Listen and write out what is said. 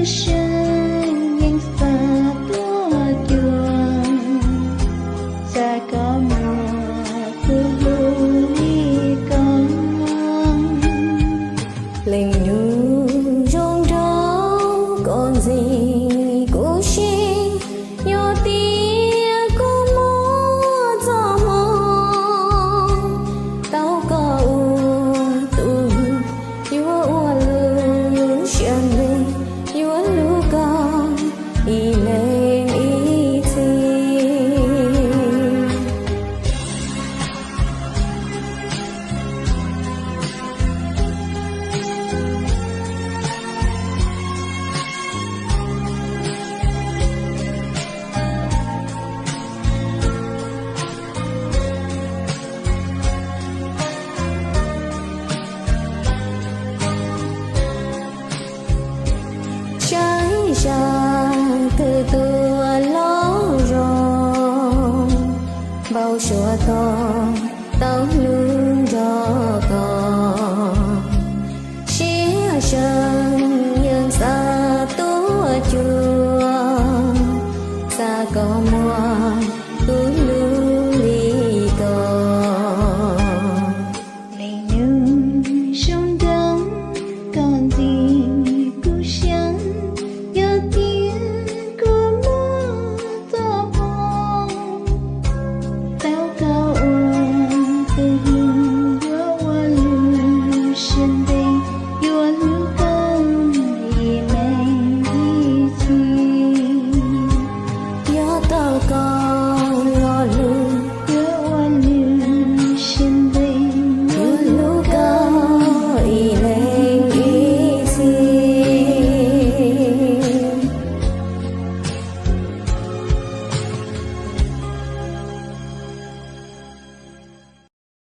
Seeb yeej xav tuaj cuag, xav kov muag tus hlub li koj. Leej nus zoo nraug koj ntxim kuv siab, yog tias kuv muaj txoj hmoo tau koj ua tus, yuav ua lub siab ntev, yuav hlub koj ib leeg ib txhis. Saib zaj twg tuaj los zoo, npau suav tos tau hlub